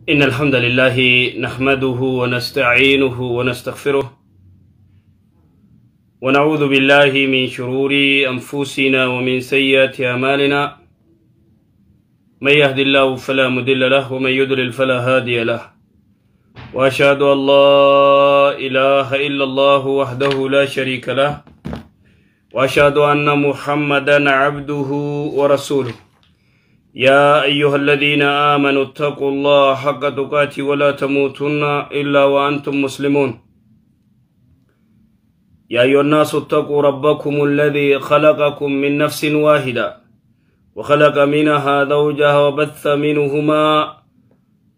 إن الحمد لله نحمده ونستعينه ونستغفره ونعوذ بالله من شرور أنفسنا ومن سيئات أعمالنا، من يهد الله فلا مضل له ومن يضلل فلا هادي له، وأشهد أن لا إله إلا الله وحده لا شريك له، وأشهد أن محمدا عبده ورسوله. يا أيها الذين آمنوا اتقوا الله حق تقاته ولا تموتن إلا وأنتم مسلمون. يا أيها الناس اتقوا ربكم الذي خلقكم من نفس واحدة وخلق منها زوجها وبث منهما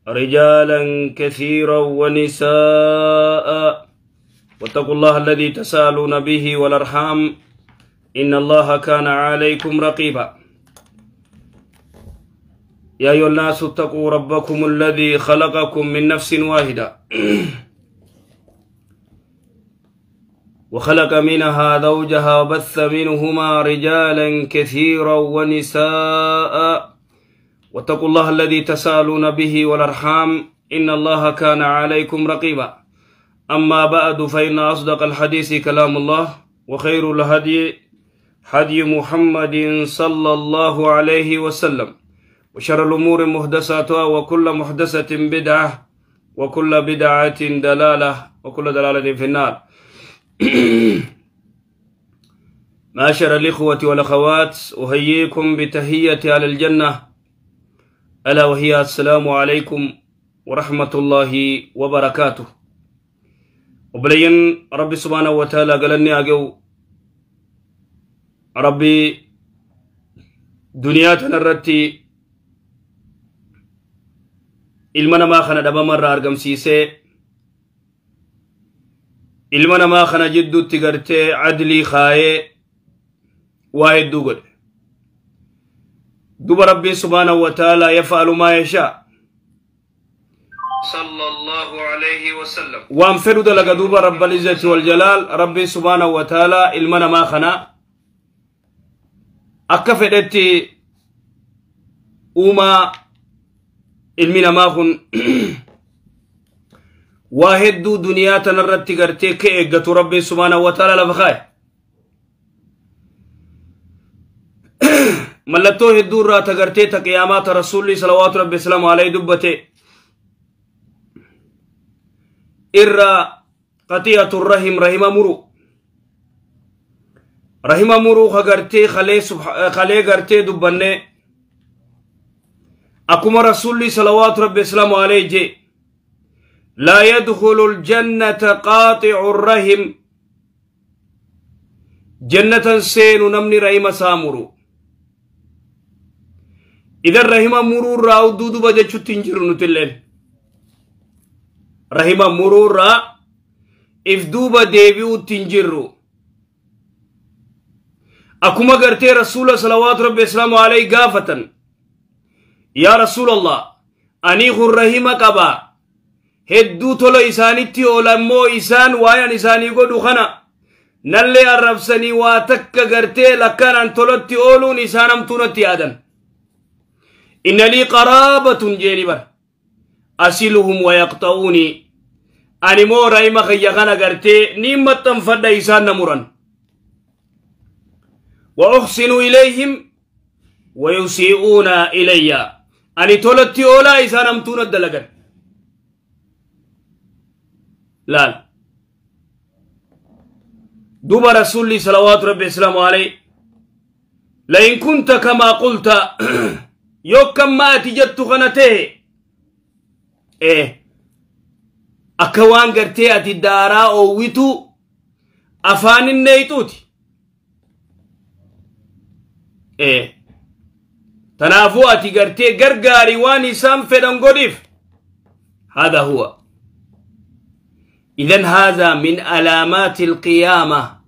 رجالا كثيرا ونساء، واتقوا الله الذي تسالون به والأرحام إن الله كان عليكم رقيبا. يا أيها الناس اتقوا ربكم الذي خلقكم من نفس واحدة وخلق منها زوجها وبث منهما رجالا كثيرا ونساء، واتقوا الله الذي تسالون به والأرحام إن الله كان عليكم رقيبا. أما بعد، فإن أصدق الحديث كلام الله، وخير الهدي هدي محمد صلى الله عليه وسلم، وشر الأمور محدثاتها، وكل محدثة بدعة، وكل بدعة دلالة، وكل دلالة في النار. معاشر الإخوة والأخوات، أحييكم بتحية على الجنة، ألا وهي السلام عليكم ورحمة الله وبركاته. وبلين ربي سبحانه وتعالى قالني أجو ربي دنيا تنرتي ilma namaa kana dhabamarraa argamsiisee ilma namaa kana jidduutti gartee adlii kaayee waa hedduu godhe. Duba rabbiin subhaanahu wa ta'aalaa yaf'alu maa yashaa sallallahu alayhi wasallam waan fedhu dalaga. Duuba rabbal izzati wal jalaal rabbiin subhaanahu wa ta'aalaa ilma namaa kana akka fedhetti uumaa. Ilmi namaa kun waa hedduu duniyaa tanarratti gartee ka eeggatu rabbiin subhaanahu wa ta'ala lafa kaaye. Mallattoo hedduu irraa ta gartee ta qiyaamaa ta rasuulli salawaatu rabbi islaamu alayhi dubbate irraa qatiyatu rahim, rahima muru, rahima muruu ka gartee kalee gartee dubbanne akkuma rasuulli salawaatu rabbi islaamu alayhi je laa yadkhulu aljannata qaaxicu rahim, jannatan seenu namni rahima isaa muru. Idan rahima muruurraa udduu duba jechutti hin jiru nutilleen rahima muruurraa if duuba deebi'utti hin jirru. Akkuma gartee rasuula salawaatu rabbi islaamu alayhi gaafatan, yaa rasuulallah, ani kun rahima qaba hedduu tola isaanitti oolammoo isaan waayan isaanii godhu kana nallee arrabsanii waa takka gartee lakkanaan tolatti ooluun isaan hamtuu natti yaadan. Inna lii qaraabatun jeeni bar asiluhum wayaqta'uuni, ani moo rahima kiyya kana gartee niin maxxanfadha isaan na muran. Wa uxsinu ilayhim wayusii'uuna ilayya, ani tolatti oolaa isaan hamtuu na dalagan. Laal duba rasuulli salawaatu rabbi islaamu alayhi lain kunta kamaa qulta, yokkamma ati jettu kana ta'e akka waan gartee ati daaraa oowwitu afaanin neeyxuuti. Tanaafuu ati gartee gargaari waan isaan fedhan godhiif. هذا هو. إذن هذا من علامات القيامة.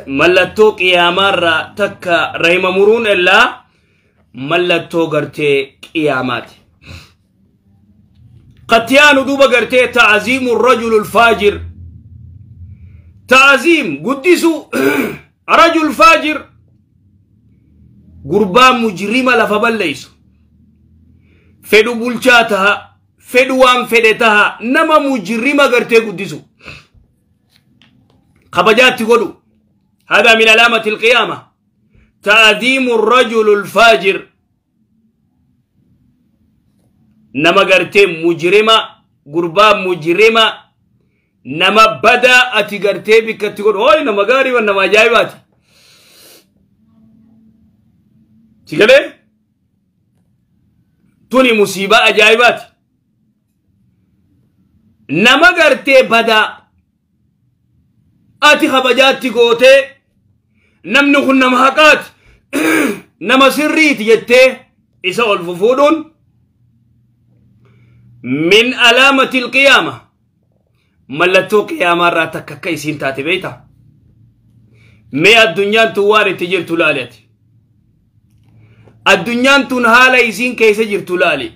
mallattoo qiyaamaarraa takka rahima muruun illaa mallattoo gartee qiyaamaati. Qattiyaanu duuba gartee ta'aziimu rajulu alfaajir, ta'aziim guddisu rajul faajir, gurbaa mujrima lafa balleeysu fedhu bulchaa taha. Fedhu waan fedhe taha nama mujrima gartee guddisu kabajaatti godhu. هذا من علامة القيامة تعظيم الرجل الفاجر. نما غرتي مجرمة غربا مجرمة نما بدا أتي غرتي بكتي هوي نما غاري ونما جايبات تقولي توني مصيبة أجايبات. نما غرتي بدا أتي خبجات تقوتي نمنو خن نما حقات نما سري تجتي إساء الففودون من علامة القيامة. ملتو قيامة راتك كيسين تاتي بيتا مي الدنيا تواري تجير تلاليتي الدنيا تنهالا يسين كيس جير تلالي.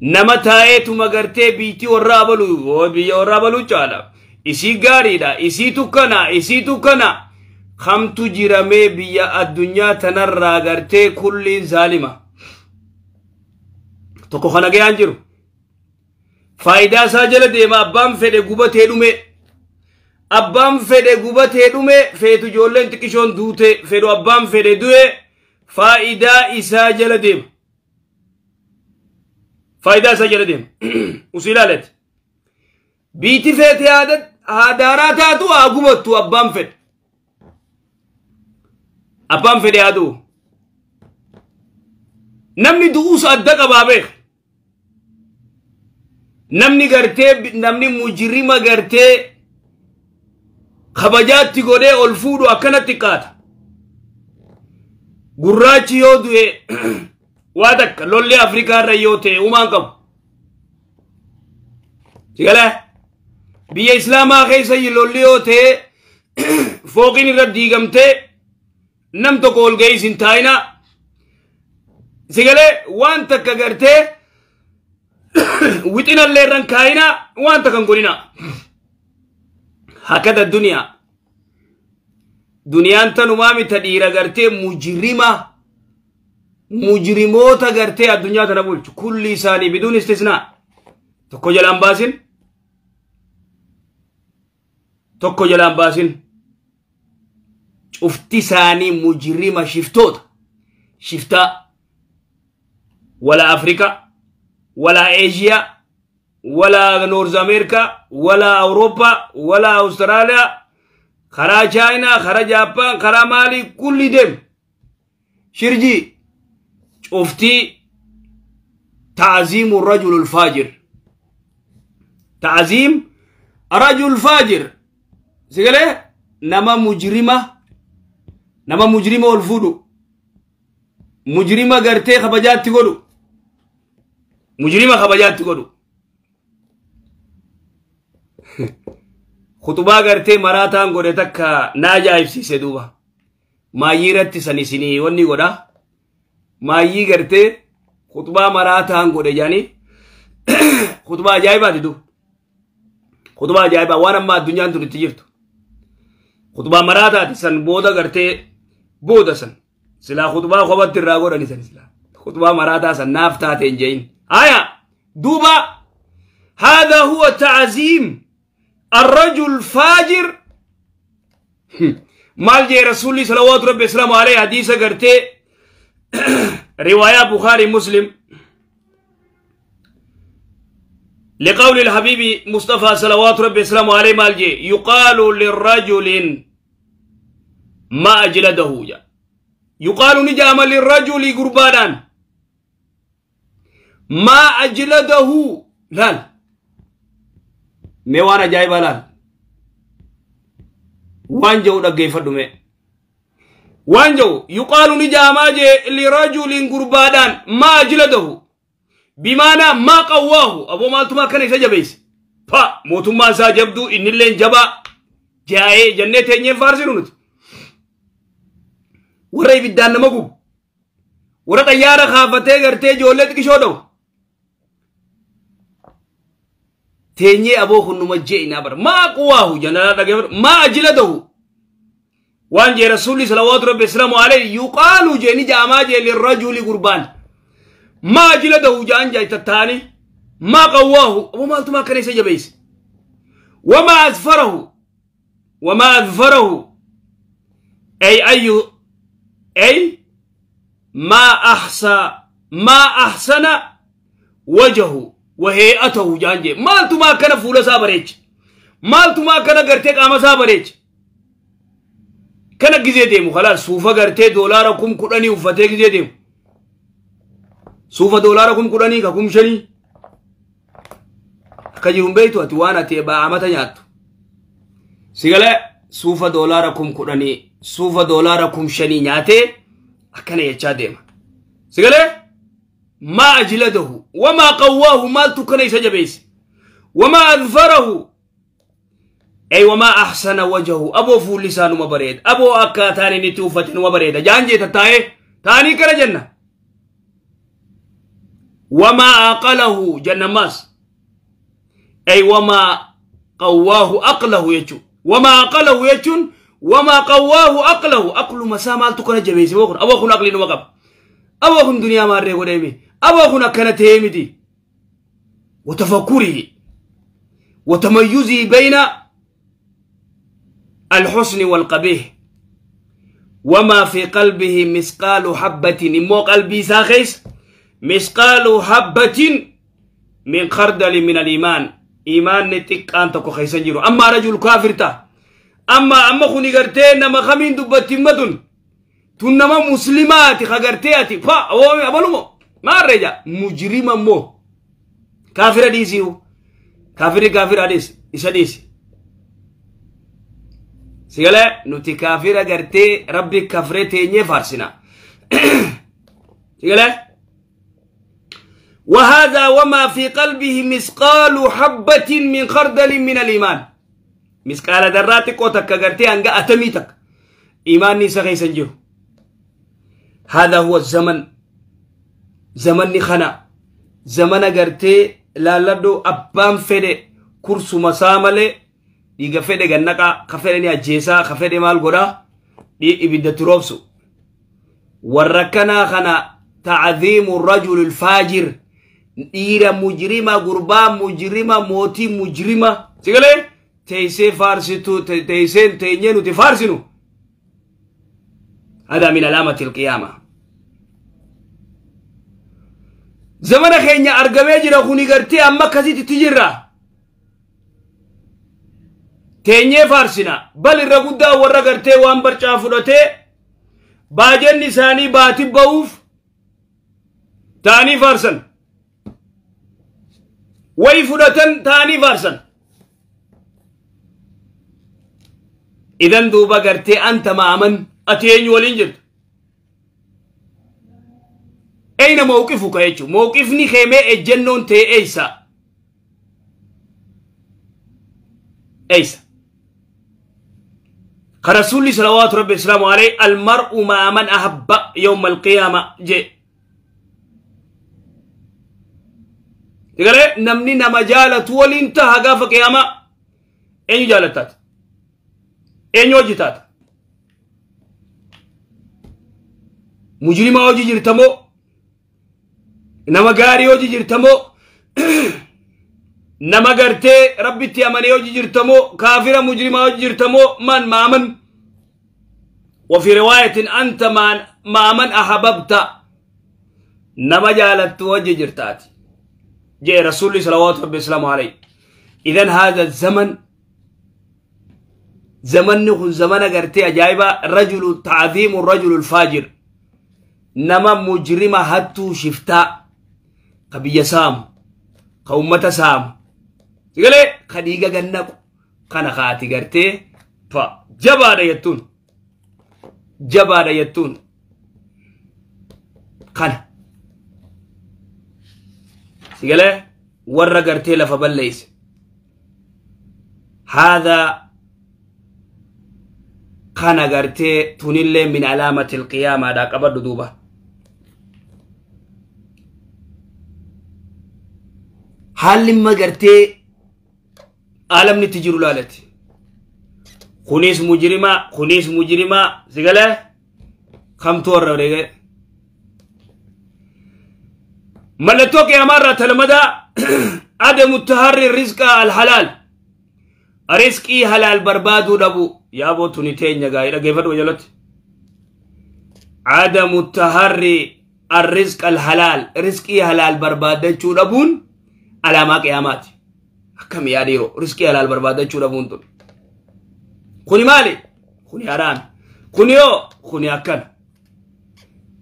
نما تايتو مغرتي بيتي ورابلو بيا ورابلو چالا إسي غاريدا إسي تكنا إسي تكنا خمتو جرمي بيا الدنيا تنرى غرتي كل ظالمة tokko kana gayaan jiru faayidaa isaa jala deema. Abbaan fedhe gubatee dhume, abbaan fedhe gubatee dhume, feetu ijoolleen xiqqishoon duute, fedhu abbaan fedhe du'e, faayidaa isaa jala deema. Faayidaa isaa jala deema. Usii ilaalati. Biiti feete haadaaraa taatu haa gubattu abbaan fedhe. Abbaan fedhe haa du'u. Namni du'uus adda qabaa beek. Namni gartee namni mujrima gartee kabajaatti godhee ol fuudhu akkanatti qaata. Gurraachi yoo du'e waa takka lolli Afrikaa irra yoo ta'e uumaan qabu. Sigalee biyya Islaamaa keessa lolli yoo ta'e fooqiin irra diigamtee nam tokko ol ga'ee isin taa'inaa. Sigalee waan takka gartee wixinallee irran kaayinaa waan takka hin godhinaa. Hakada duniyaa. Duniyaan tanumaa mita dhiira gartee mujrima mujrimoota gartee addunyaa tana bulchu kulli isaanii biduun istisnaa tokko jalaan baasin tokko jalaan baasin cufti isaanii mujrima shiftoota shiftaa ولا أفريقيا ولا إيجيا ولا نورز أمريكا ولا أوروبا ولا أستراليا خرا چاينا خرا جاپان خرا مالي كل دم شرجي شفتي تعظيم الرجل الفاجر تعظيم الرجل الفاجر سيقول نما مجرمة نما مجرمة والفودو مجرمة غرتي خبجات تقولو مجرمة خبجات تقولو خطبة غرتي مراتان غوري تكا ناجا افسي سدوبا ما يرت سني وني غدا ما يغرتي خطبة مراتان غوري يعني خطبة عجائبة دو خطبة عجائبة وانا ما الدنيا انتو تجرتو خطبة مراتا سن بودا غرتي بودا سن سلا خطبة خبت الراغور نسن سلا خطبة مراتا سن نافتا تنجين آية دوبا. هذا هو تعظيم الرجل فاجر. مال جي رسولي صلوات ربي السلام عليه حديث کرتے رواية بخاري مسلم لقول الحبيب مصطفى صلوات ربي السلام عليه مال جي يقال للرجل ما أجلده جا يقال نجام للرجل قربانا ما أجلده لال ميوانا جايبا لال وانجو دقيفدو مي وانجو يقال نجاما جي لرجل قربادان ما أجلده بمعنى ما قواه أبو مالتما كان يسجبيس فا موتما ساجبدو إن اللين جبا جاي جنة ينين فارسلونت ورأي بدان نمقوب ورأي طيارة خافتي غرتي جولت كشودو تيني أبوه نمجئ نابر ما قواه جنة ما أجلده وان جي رسولي صلوات ربي السلام عليه يقال جيني جاما جي للرجل قربان ما أجلده جان جاي تتاني ما قواه وما ما كان يسجبيس وما أذفره وما أذفره أي أي أي ما أحسن ما أحسن وجهه وهيئته جانجي مالتو ما كان فولا سابريج مالتو ما كان غرتي قام سابريج كان غزي ديمو خلاص سوفا غرتي دولار كم كدني وفتي غزي ديمو سوفا دولار كم كدني كم شني كجيرون بيتو اتوانا تي با امتا نياتو سيغلا سوفا دولار كم كدني سوفا دولار كم شني نياتي اكن يچا ديما سيغلا ما أجلده وما قواه مالتو كان يسجبيس وما أذفره أي وما أحسن وجهه أبو فول لسانه مبريد أبو أكاتاني نتوفة مبريد جانجي تتاي تاني كلا جنة وما أقله جنة ماس أي وما قواه أقله يجو وما أقله يجون وما قواه أقله أقل مسا مالتو كان جبيس أبو خن أقلين وقب أبو خن دنيا ماري وديمي أبو خن كانت هيمتي وتفكره وتميزه بين الحسن والقبيح وما في قلبه مثقال حبة إمو قلبي ساخيس مثقال حبة من خردل من الإيمان إيمان نتك أنت كخيسان جيرو أما رجل كافر تا أما خوني قرتين نما خمين دبتي مدن تنما مسلمات خغرتياتي فا أوامي أبلومو ما الرجا مجرما مو كافر ديسيو كافر كافر ديس إسا ديس سيغلا نوتي كافر غرتي ربي كفرتي ني فارسنا سيغلا وهذا وما في قلبه مثقال حبة من خردل من الإيمان مثقال ذرات قوتك غرتي أنغا أتميتك إيمان نيسا خيسنجو هذا هو الزمن زمن خنا زمن غرتي لا لدو أبام فدي كرسو مسامله dhiiga fedhe gannaqa ka fedhe ni ajjeesaa ka fedhe maal godha ibidda turoobsu warra kanaa kana ta'dhiimu rajul alfaajir dhiira mujrima gurbaa mujrima mootii mujrima sigalee teessee faarsitu teesseen teenyee nuti faarsinu هذا من علامة القيامة زمن خينيا أرقمي جرا خوني قرتي أما كزيتي تجرا تeenyee faarsina bal irra guddaa warra gartee waan barcaa fudhatee baajanni isaanii baati ba'uuf ta'anii faarsan wayi fudhatan ta'anii faarsan idan duuba gartee anta ma'aman ati eenyu waliin jirtu ayna mawqifuka jechuu mawqifni keemee ejjennoon ta'e eeysa eeysa كرسول صلوات ربي السلام عليه المرء مع من أحب يوم القيامة جي تقول نمني نما جالت ولين تهجا في قيامة إني جالتات إني وجتات مجرم أوجي جرتمو نما غاري أوجي جرتمو نما غرتي ربي تيامني أوجي جرتمو كافر مجرم أوجي جرتمو من ما من وفي رواية أنت مع من أحببت نما جالت وجه جرتاتي جاء رسول صلوات ربي السلام عليه. إذن هذا الزمن زمن نخن زمن غرتي أجايبة رجل تعظيم الرجل الفاجر نما مجرم هتو شفتا قبي سام قومة سام تقولي خديجة جنك كان خاتي غرتي فا جبارة يتون جبارة يتون كان تقولي ورا غرتي لفبليس هذا كان غرتي تنيل من علامة القيامة دا قبل دوبا حال ما غرتي عالم نتجر لالتي خنيس مجرمة خنيس مجرمة سيقاله خمتور رغي ملتو قيامة راتل مدى عدم التهري الرزق الحلال رزقي حلال بربادو دبو يا بو تونيتين يا غايره كيف وجلت عدم التهري الرزق الحلال رزقي حلال بربادو دبون على ما قيامات كم يا ديرو رزقي حلال بربادو دبون تون خوني مالي خوني حرام خوني يو خوني اكن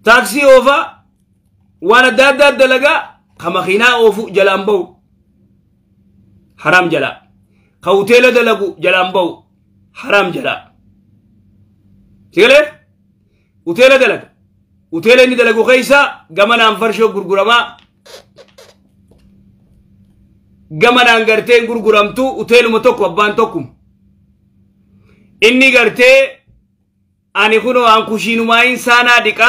تاكسي اوفا وانا داد دلقا خمخينا اوفو جلامبو حرام جلا خوتيل دلقو جلامبو حرام جلا تقول وتيل دلق وتيل اني دلقو خيسا قمنا انفرشو قرقرما قمنا انقرتين قرقرمتو وتيل متوكو ابان توكم اني قرتي اني كنو انكوشينو ما انسانا ديكا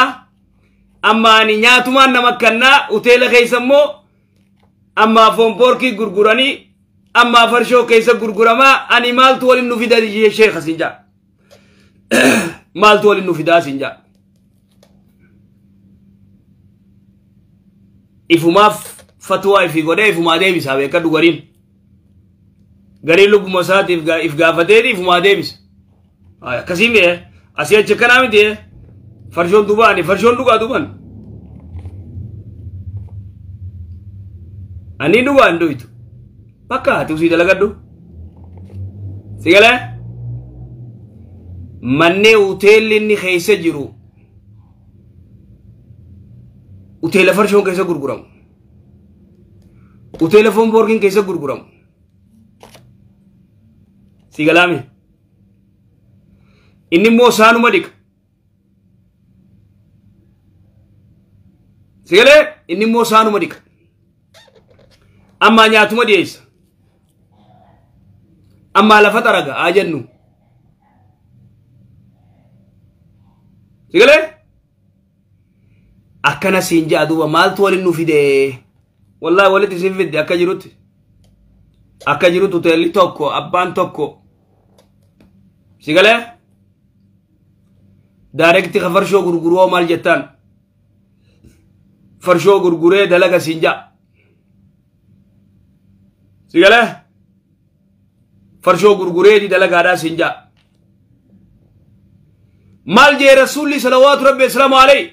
اما اني نياتومان نمكنا وتيل خيسا مو اما فونبوركي قرقراني اما فرشو كيسا قرقرما اني مالتو ولنو فيدا دي شيخ سنجا مالتو ولنو فيدا سنجا ifumaaf fatwaa ifi godhee ifumaa deebisa beekadhu gariin gariin lubbuma isaatiif if gaafateeti ifumaa deebisa akkasii mi'e asii achi akkanaa miti farshoon dubaani farshoon dhugaa duban ani dhugaa hin dhuytu bakka ati usii dalagadhu si galee mannee hoteelli inni keessa jiru hoteela farshoon keessa gurguramu hoteela foon boorkiin keessa gurguramu si galaame inni immoo saanuma dhiqa si galee inni immoo saanuma dhiqa ammaa nyaatuma dhiyeessa ammaa lafa xaraga haa jennu si galee akkana siin ja'a duuba maaltu waliin nu fide wallahi walitti isin fidde akka jirutti akka jirutti hoteelli tokko abbaan tokko si galee daarekti ka farshoo gurguruu maal jettaan farshoo gurguree dalaga siin ja'a si galee farshoo gurgureeti dalagaadhaa siin ja'a maal jee rasuulli salawaatu rabbi asalaamu alayhi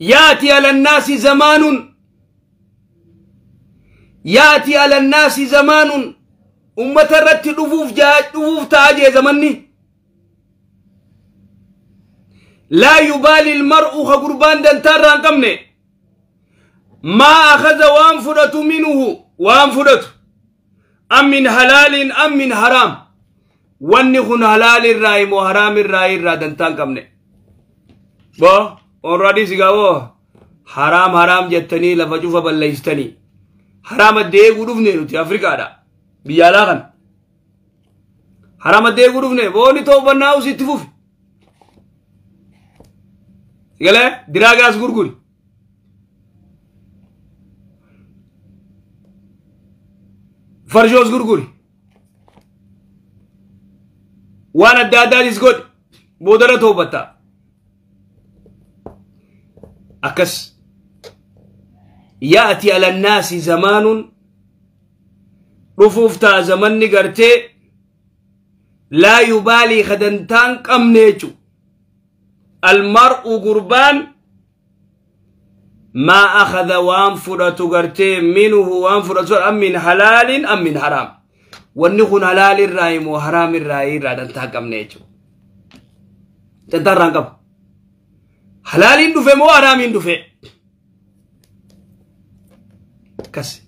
ياتي على الناس زمان ياتي على الناس زمان أمة رت دفوف جاء دفوف تاجي زمني لا يبالي المرء خقربان دنتار رانكمني ما أخذ وانفرت منه وانفرت أم من حلال أم من حرام ونخن حلال الرأي وحرام الرأي را دنتان كمني bo already sigawo haram haram jettanii lafa cufa balleessitanii harama deeguu dhufne nuti Afrikaadha biyya alaa kana harama deeguu dhufne booni toobannaa usitti fufi sigalee diraagaas gurguri farshoos gurguri waan adda addaatis godhi boodara toobattaa أكس يأتي على الناس زمان رفوف تا زمن نقرتي لا يبالي خدنتان كم نيجو المرء قربان ما أخذ وانفرة قرتي منه وانفرة أم من حلال أم من حرام والنخن حلال الرأي وحرام الرأي رادنتان كم نيجو تنتان كم حلالين دفه مو حرامين دفه كس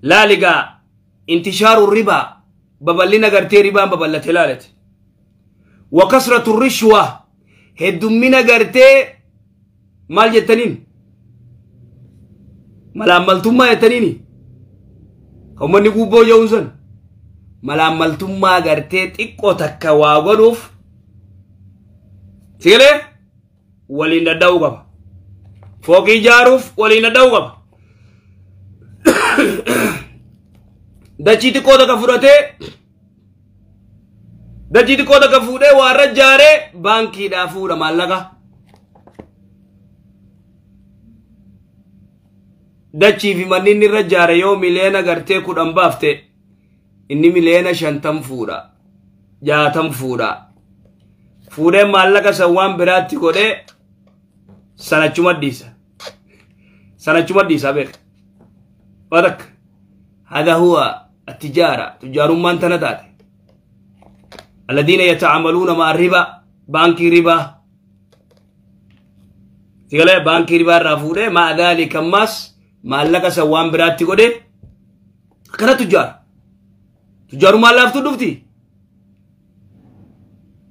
لا لقى انتشار الربا ببلنا قرتي ربا ببلت هلالت وكسرة الرشوة هدمنا قرتي مال جتنين ملاملتما يتنيني هم نقوبو جونسون ملاملتما قرتي تيكو تكا واغدوف تيلي waliin dadhabuu qaba fooqii ijaaruuf waliin dadhabuu qaba dachii xiqqoo takka fudhatee dachii xiqqoo takka fuudhee waarra ijaaree baankiidhaa fuudha maallaqa. Dachii fi manni inni irra jaare yoo miliyoona gartee 10 baafte inni miliyoona 50 fuudha. 60 fuudha. Fuudhee maallaqa san waan biraatti godhee sanachuma dhiisa. Sanachuma dhiisa beeka. Wadak. هذا هو التجارة تجار ما تنتات الذين يتعاملون مع الربا بانكي ربا تقول بانكي ربا رافوده مع ذلك ماس ما لك سوان براتي قده كنا تجار ما لافتو دفتي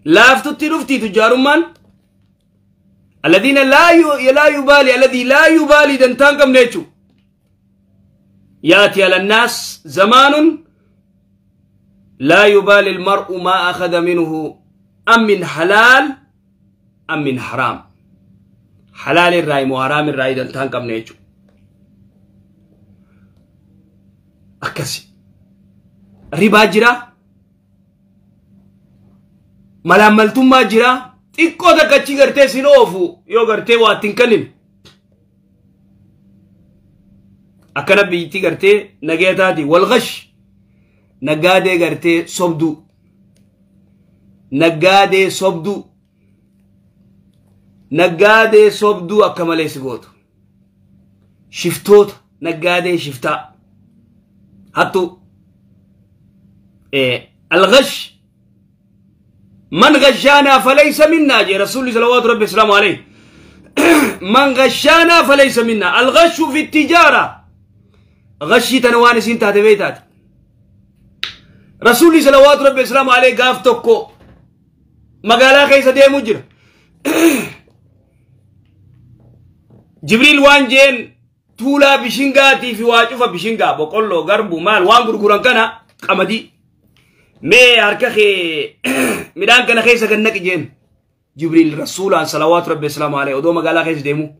لافتو تدفتي تجار من الذين لا يبالي الذي لا يبالي دنتان كم نيتشو يأتي على الناس زمان لا يبالي المرء ما أخذ منه أم من حلال أم من حرام. حلال الرأي وحرام الرأي دلتان كم نيجو أكسي ربا جرا ملاملتم ما جرا إكو دكتشي غرتي سنوفو يو غرتي واتنكلم akkana biyyittii gartee nagaya taati walghash naggaadee gartee sobduu naggaadee sobduu naggaadee sobduu akka malee si gootu shiftoota naggaadee shiftaa hattu alghash man ghashaanaa falaysa minnaa jee rasuulli salawaatu rabbi wasalaamu alayhi man ghashaanaa falaysa minnaa alghashu fi tijaara غشي تنوان سين تاتي بيتات رسولي صلوات ربي السلام عليه قاف توكو مقالا كيسا دي مجر جبريل وان جين تولا بشنغاتي في واجوفا بشنغا بقولو غربو مال وان غرغران كان قمدي مي هركخي ميدان كان خيسا كنك جين جبريل رسول صلوات ربي السلام عليه ودو مقالا كيسا ديمو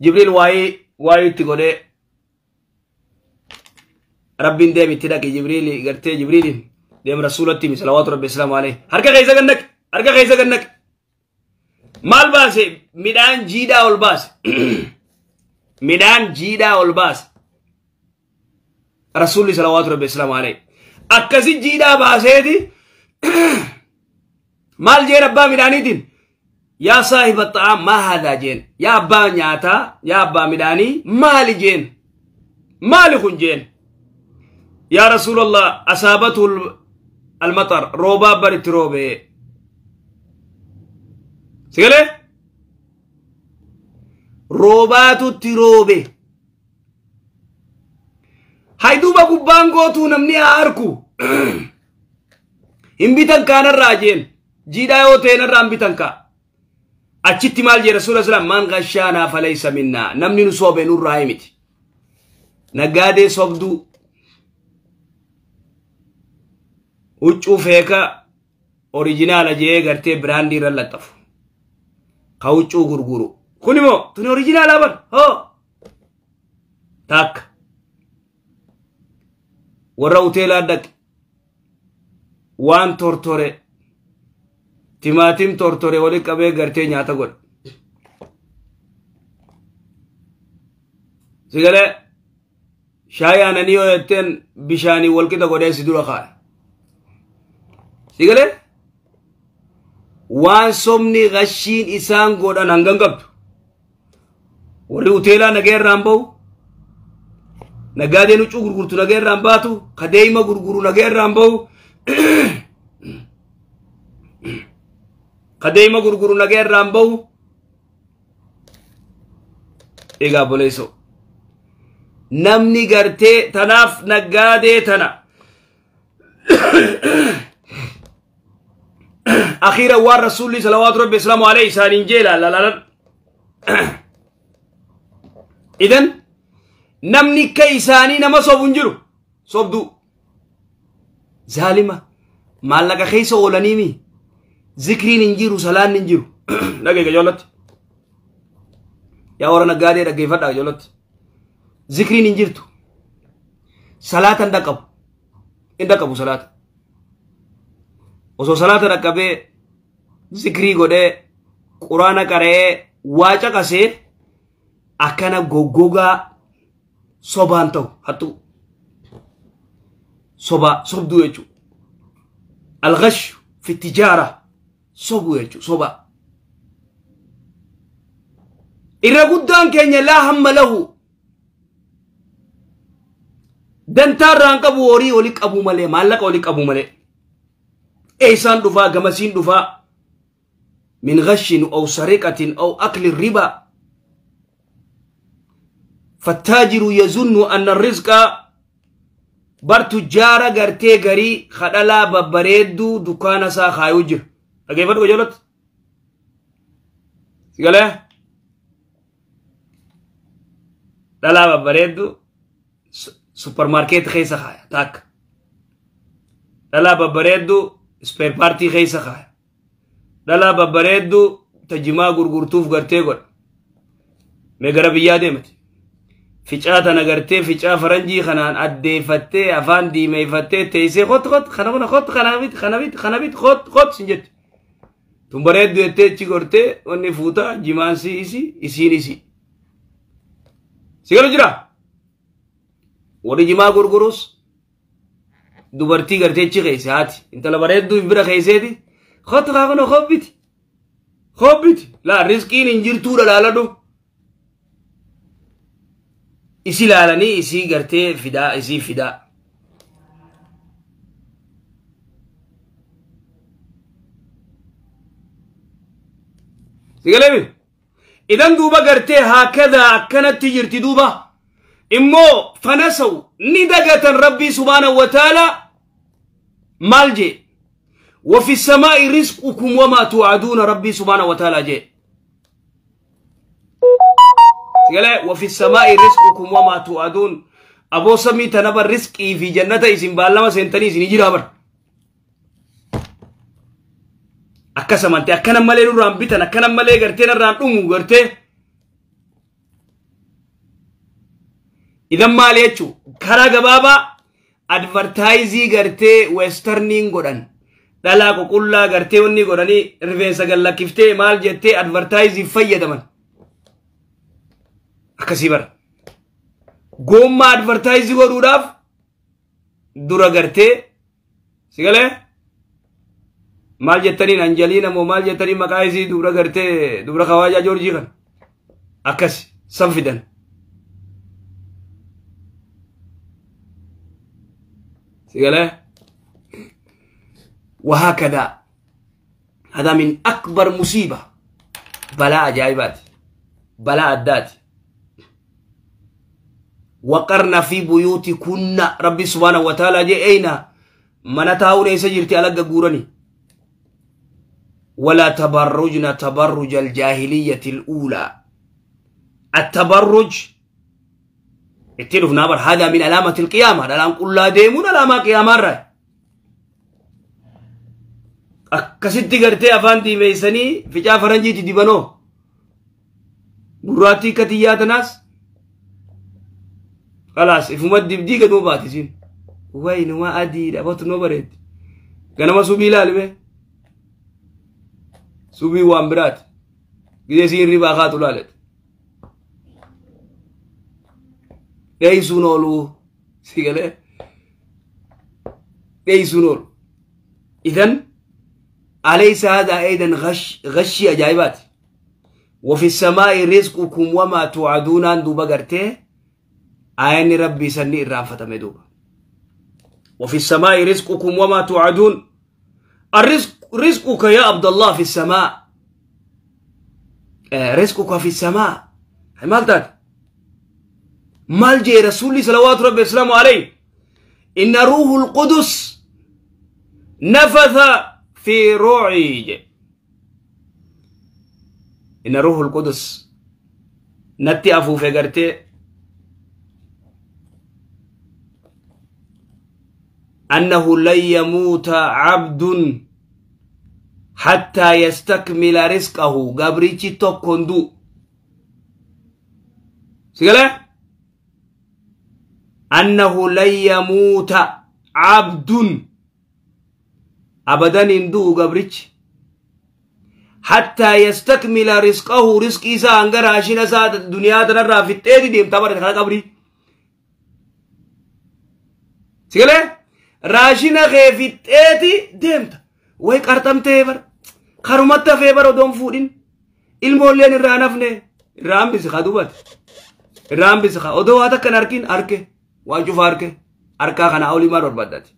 جبريل واي واي تقولي ربين ديم تدك جبريل قرتي جبريل ديم رسولتي صلوات ربي السلام عليه هركا خيسا كنك هركا خيسا كنك مال باسي ميدان جيدا والباس ميدان جيدا والباس رسولي صلوات ربي السلام عليه أكسي جيدا باسيدي مال جي ربا ميداني دين يا صاحب الطعام ما هذا جين يا أبا نياتا يا أبا ميداني مالي جين مالي خن جين يا رسول الله أصابته المطر روبا برت روبي سيقولي روباتو تروبي هاي دوبا قبان قوتو نمني آركو إن كان الراجين جيدا يوتين الرام بيتن كا أتشتي مال جي رسول الله من غشانا فليس منا نمني نصوبي نور رايمتي نقادي صبدو huccuu feeka orijinaala jee gartee biraandii irra laxxafu ka huccuu gurguru kun immoo tuni orijinaala bar hoo takka warra hoteelaa dhaqe waan tortore timaatim tortore wali qabee gartee nyaata godhe sigalee shaayii aananii yoo jetteen bishaanii walqixa godhee si dura kaa'e Sigale waan somni gashiin isaan godhan hangan qabdu warri hoteelaa nagee irraan bahu naggaadeen huccuu gurgurtu nagee irraan baatu kadeeyma gurguru nagee irraan bahu kadeeyma gurguru nagee irraan bahu egaa boleeso namni gartee tanaaf naggaadee tana أخيرا وار رسولي صلوات ربي السلام عليه سالين جيلا لا لا لا إذن نمني كيساني نما صوب انجرو صوب دو ظالمة مالك خيسة ولانيمي ذكرين انجيرو سلان انجيرو نجي جولت يا ورنا قادي رجي فدا جولت ذكرين انجيرتو صلاة اندقب اندقبو صلاة osoo salaata dhaqqabee zikrii godhee quraana qara'ee waa caqasee Akkana goggogaa sobaan ta'u hattu soba sobduu jechuudha. Alghashu fi tijaara sobuu jechuudha soba. Irra guddaan keenya laa hamma lahu dantaarraan qabu horii oli qabu malee maallaqa oli qabu malee. Eessaan dhufaa gamasiin dhufaa min ghashin aw sariqatin aw akli riba. فالتاجر يظن أن الرزق بر تجارة غرتي غري خدلا ببريدو دكان سا خايوجر أكيد فرق جولت سيقاله دلا ببريدو سوبر ماركت خيسا خايا تاك دلا ببريدو سبير بارتي خيسا خايا دلا ببريدو تجمع غرغرتوف غرتي غر مغربيا ديمت Ficaa tana gartee ficaa faranjii kanaan addeeffattee afaan diimeeffattee teessee qot qot kana kana qot kana bit kana bit kana bit qot qot sin jetti. Tun bareeddu jettee achi gortee wanni fuutaa jimaan si isi isiin isi. Si galu jira? Warri jimaa gurgurus dubartii gartee achi keesse haati intala bareedduu bira keesseeti qot kana qobbiti qobbiti laa riskiin hin jirtuudha laaladhu. Isi laalanii isii gartee fidaa isii fidaa. Sigaleemi? Idan duuba gartee haakadaa akkanatti jirti duuba. Immoo fanasaw ni dagatan rabbii subhaanahu wa ta'ala maal jee? وفي السماء رزقكم وما توعدون ربي سبحانه وتعالى جee. وفي السماء رزقكم وما توعدون أبو سمي تنبر رزقي في جنة إسم بالما سنتني سنجي رابر أكسم أنت أكنا مالي نوران بيتنا أكنا مالي غرتين ران أمو غرتي إذا مالي يچو كرا غبابا أدفرتايزي غرتي ويسترنين غدن دلاكو كلا غرتي وني غدني رفنسا غلا كفتي مال جتي أدفرتايزي فيدمن akkasii bara gommaa advertaayizii godhuudhaaf dura gartee si galee maal jettaniin Anjaliina moo maal jettaniin maqaa isii dubra gartee dubra kawaajaa Joorjii kan akkas san fidan. Si galee وهكذا هذا من أكبر مصيبة بلاء جايبات بلاء الدات وقرنا في بيوتكن ربي سبحانه وتعالى جي أين من تاون يسجرتي على قورني ولا تبرجنا تبرج الجاهلية الأولى التبرج اتلف نابر هذا من علامة القيامة لا نقول لا ديمون علامة قيامة رأي أكسيتي قرتي أفاندي ميساني في جافرنجي تدبنو قراتي كتيات ناس خلاص إفهمت دي قد مباتزين وين ما أدي أبوت نوبرد كان ما سوبي لالبه سوبي وامبرات جيسين ربا خاتو لالت ليسونولو سيقله ليسونولو إذن أليس هذا أيضا غش أجايبات وفي السماء رزقكم وما توعدون أن دوبا قرتي آيان ربي سني الرافة مدوبة وفي السماء رزقكم وما توعدون الرزق رزقك يا عبد الله في السماء رزقك في السماء مالتك مال رسولي صلوات ربي وسلامه عليه إن روح القدس نفث في روعي إن روح القدس نتي أفو فقرتي أنه لن يموت عبد حتى يستكمل رزقه قبريتي توكندو سيقال أنه لن يموت عبد أبدا اندو قبريتي Hattaa yastakmila risqahu, risqii isaa hanga raashina isaa duniyaa tanarraa fixxeeti deemtaa bara kana qabrii. Sigalee raashina kee fixxeeti deemta. Way qarxamtee bara karumatti hafee bara odoon fuudhin ilmoolleen irraa nafne irraa hambisi kaa dubbate irraa hambisi kaa odoo waa takka hin arkin arke waan cufa arke harkaa kanaa olii maal barbaaddati.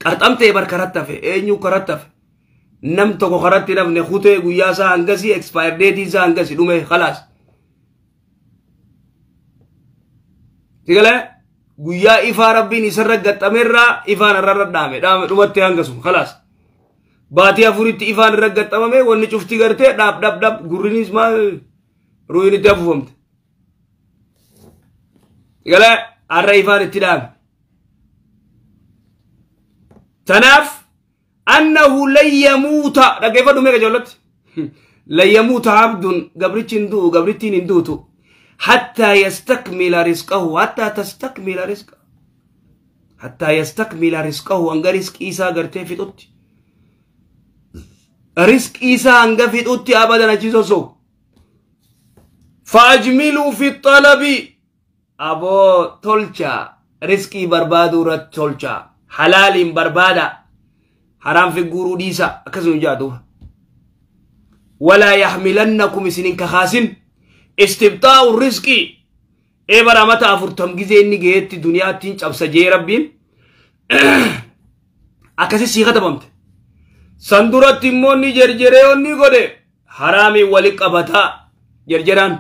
Qarxamtee bar karatti hafe eenyu karatti hafe nam tokko karatti nafne kutee guyyaa isaa hangasii expire date isaa hangasi dhume khalaas. Sigalee guyyaa ifaa rabbiin isarra gaxamerraa ifaan irra dhaame dhaame dhumatti hangasum khalaas. Baatii afuritti ifaan irra gaxamame wanni cufti gartee dhaab dhaab dhaab gurrinis maal ruuyin itti afuufamte. Sigalee har'a ifaan itti dhaame. Tanaaf annahu lan yamuuta dhaggeeffadhu meeqa ijoollatti lan yamuuta abdun gabrichi hin du'u gabrittiin hin duutu hattaa yastakmila risqahu hattaa tastakmila risqa hattaa yastakmila risqahu hanga risqii isaa gartee fixutti risqii isaa hanga fixutti abadan achi sosso'u. Faajmiluu fi xalabi aboo tolcha risqii barbaaduu irratti tolcha halaaliin barbaada haraam fi guuruu dhiisa akkasuma jaatu. Walaa yaxmilannakum isinin kakaasin istibxaa'u risqii ee bara mata 40 gizee inni gaheetti duniyaattiin cabsa jee rabbiin akkasi sii katabamte. San duratti immoo inni jerjeree onni godhe haraamiin wali qabataa jerjeraan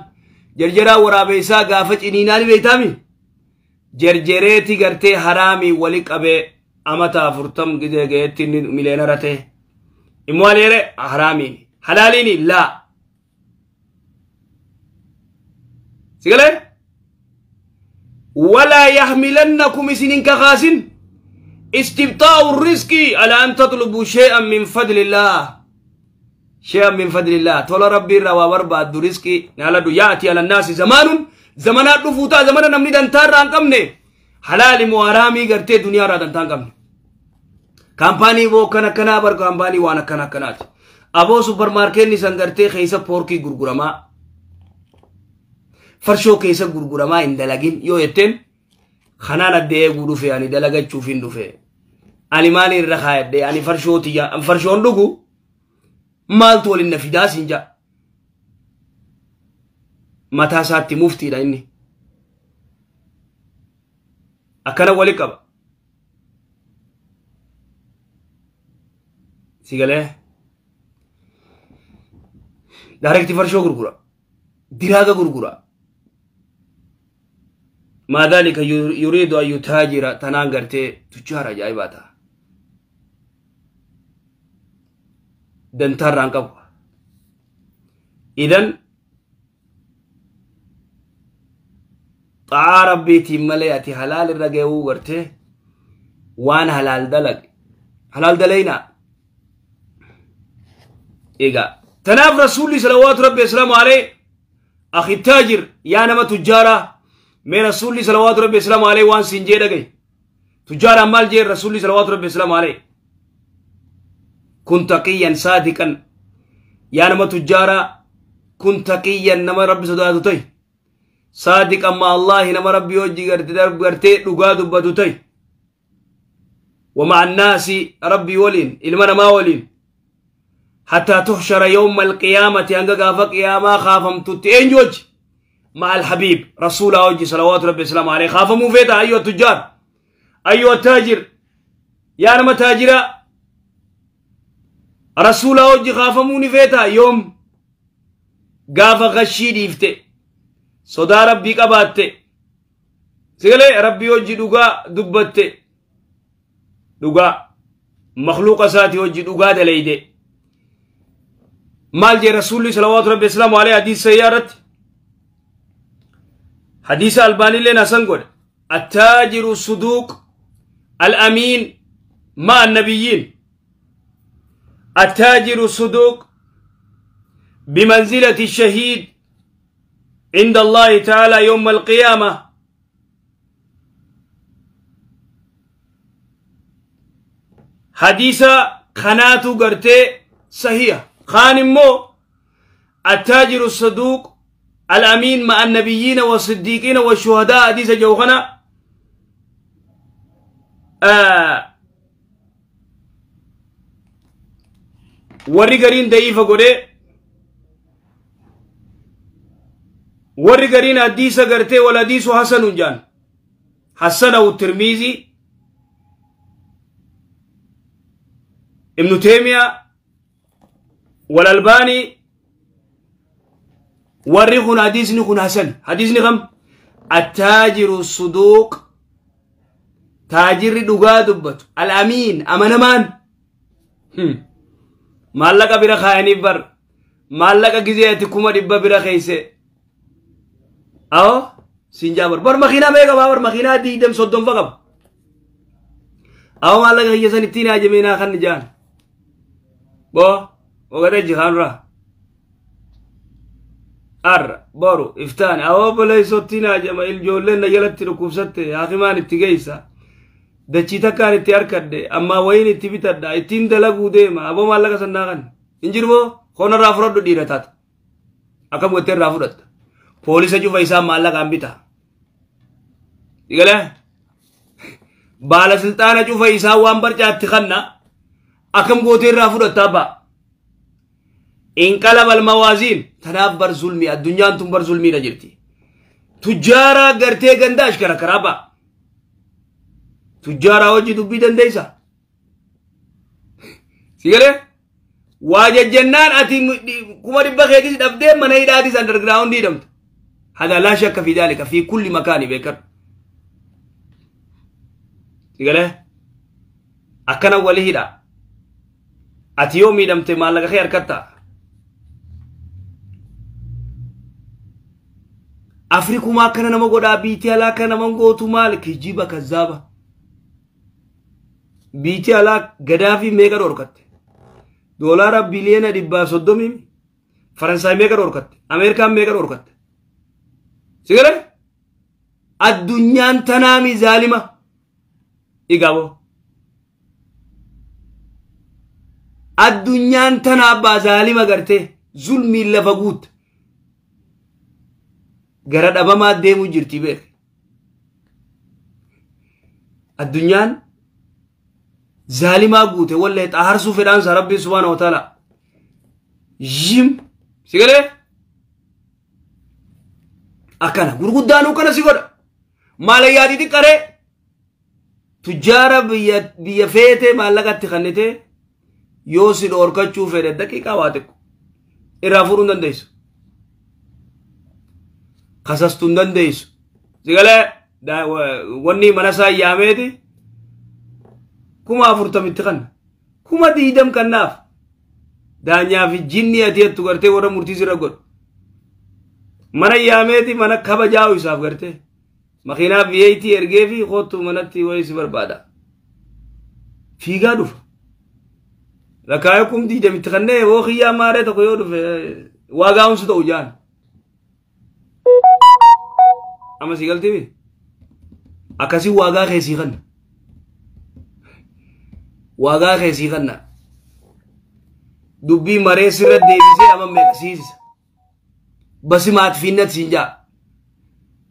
jerjeraa waraabeessaa gaafa ciniinaa ni beektaami jerjereeti gartee haraamiin wali qabee amata 40 gizee gaheetti inni mileenara ta'e immoo aleere haraamiin halaaliini laa sigalee walaa yaxmilannakum isinin kakaasin istibxaa'u riskii ala an tatlubu shay'an min fadlillah shay'an min fadlillah tola rabbii irraa waa barbaaddu riskii naaladhu yaati ala nnaasi zamaanun zamanaa dhufuu ta'a zamana namni dantaa irraa hin qabne halaali moo haraamii gartee duniyaa irraa dantaa hin qabne. Kaampaanii boo akkana akkanaa bar kaampaanii waan akkana akkanaati. Aboo supparmaarkeenni san gartee keessa poorkii gurguramaa farshoo keessa gurguramaa hin dalagin yoo jetteen kanaan addee eeguu dhufe ani dalagachuuf hin dhufe. Ani maali irra kaayadhe ani farshoo tiyya farshoon dhugu maaltu waliin na fidaa siin ja'a. Mataa isaatti muftiidha inni. Akkana wali qaba. Sigalee daarekti farshoo gurgura diraaga gurgura maa dhalika yuriidu an yutaajira tanaan gartee tujjaara ajaa'ibaa ta'a. Dantaarraan qabu. Idan xa'aa rabbiitiin malee ati halaal irra ga'uu gartee waan halaal dalag halaal dalaynaa. Egaa tanaaf rasuulli salawaatu rabbi asalaamu alayhi akhi taajir yaa nama tujjaaraa mee rasuulli salawaatu rabbi asalaamu alayhi waan siin jee dhagaye tujjaaraan maal jee rasuulli salawaatu rabbi asalaamu alayhi kun taqiyyan saadiqan yaa nama tujjaaraa kun taqiyyan nama rabbi sodaatu ta'i saadiqan ma Allahi nama rabbi hojii gartee dhugaa dubbatu ta'i ومع الناس ربي ولين ilma namaa waliin حتى تحشر يوم القيامة أنك غافق يا ما خافم تتين مع الحبيب رسول الله صلوات ربي السلام عليه خافموا فيتا أيها التجار أيها التاجر يا نما تاجرا رسول الله خافموني فيتا يوم غافق غشي ديفته صدا ربي قباته سيقولي ربي وجي دوغا دبته دوغا مخلوق ساتي وجي دوغا دليده مال جي رسول صلوات ربي السلام عليه حديث سيارت حديث الباني لنا سنقول التاجر الصدوق الأمين مع النبيين التاجر الصدوق بمنزلة الشهيد عند الله تعالى يوم القيامة حديث خناتو قرتي صحيح. Kaan immoo attaajiru saduuq al-amiin ma'a annabiyyiina wa siddiiqiina wa shuhadaa hadiisa jiru kana warri gariin da'iifa godhee warri gariin hadiisa gartee wal hadiisu hasanun jaan hasanahu Tirmiizii Ibnu Teemiyaa wal Albaanii warri kun hadiisni kun hasan. Hadiisni kam? Attaajiru suduuq, taajirri dhugaa dubbatu, al-amiin amanamaan. Maallaqa bira kaayaniif bar maallaqa gizee ati 100,000 bira keeyse awo siin jaa bar makiinaa meeqa qabaa bar makiinaa 20 30 fa qaba awo maallaqa kiyya san ittiin haajamee naa kan jaan boo ogatee jikaanurraa arra boru iftaan awo boleessottiin haajama ijoolleen na jalatti dhukkubsatte haakimaan itti geessa dachii takkaan itti harkadhe ammaa wayiin itti bitadha ittiin dalaguu deema aboo maallaqa san naa kan hin jiru boo koonarraa fudhadhu dhiira taata akkam gottee irraa fudhatta poolisa cufa isaa maallaqaan bita Digalee baala silxaana cufa isaa waan barcaatti kanna akkam gootee irraa fudhatta abbaa inqalaba almawaaziin. Tanaaf bar zulmii addunyaan tun bar zulmiidha jirti. Tujjaaraa gartee ganda ashkara karaa abbaa tujjaaraa hojii dubbii dandeessa. Si galee waa jajjannaan ati 100,000 keetis dhabdee mana hidhaatis underground hidhamta. Hada laa shakka fi daalika fi kulli makaani beekar. Si galee akkana wali hidha. Ati yoo miidhamte maallaqa kee harkatta. Afrikumaa akkana nama godhaa biitii alaa akkana nama gootu maal kijiba kazzaaba. Biitii alaa Gadaafii meeqa dhorkatte? Doolaara 130 biliyoona Faransaay meeqa dhorkatte? Ameerikaan meeqa dhorkatte? Si galee? Addunyaan tanaami zaalima. Igaaboo. Addunyaan tana abbaa zaalima gartee zulmiin lafa guutte. Gara dhabamaa deemuu jirti beek. Addunyaan zaalimaa guute wallahi xaaharsuu fedhaansa Rabbiin subhaanahu wa ta'ala. Yim si galee? Akkana gurguddaanuu kana si godha. Maalayyaa xixiqqaree tujjaara biyya feetee maallaqatti kannitee yoo si dhoorkachuu fedhe daqiiqaa waa xiqqo irraa fuudhuu hin dandeessu. Kasastuu hin dandeessu. Si galee wanni mana isaa yaameeti 40,000 kanna 20,000 kannaaf daanyaa fi jinni ati jettu gartee warra murtii sirra godhu. Mana yaameeti mana kabajaa'u isaaf gartee makiinaa V8 ergee fi kootu manatti wayii si barbaada. Fiigaa dhufa. Lakkaa'ee 20,000 kannee yoo xiyyaa maaree tokko yoo dhufe waa gaa'umsu ta'u jaan. Amma si galtee akkasii waagaa keessii kanna. Waagaa keessii kanna. Dubbii maree sirra deebisee amma meeqsiisisa. Basi maat fiinnat siin jaa.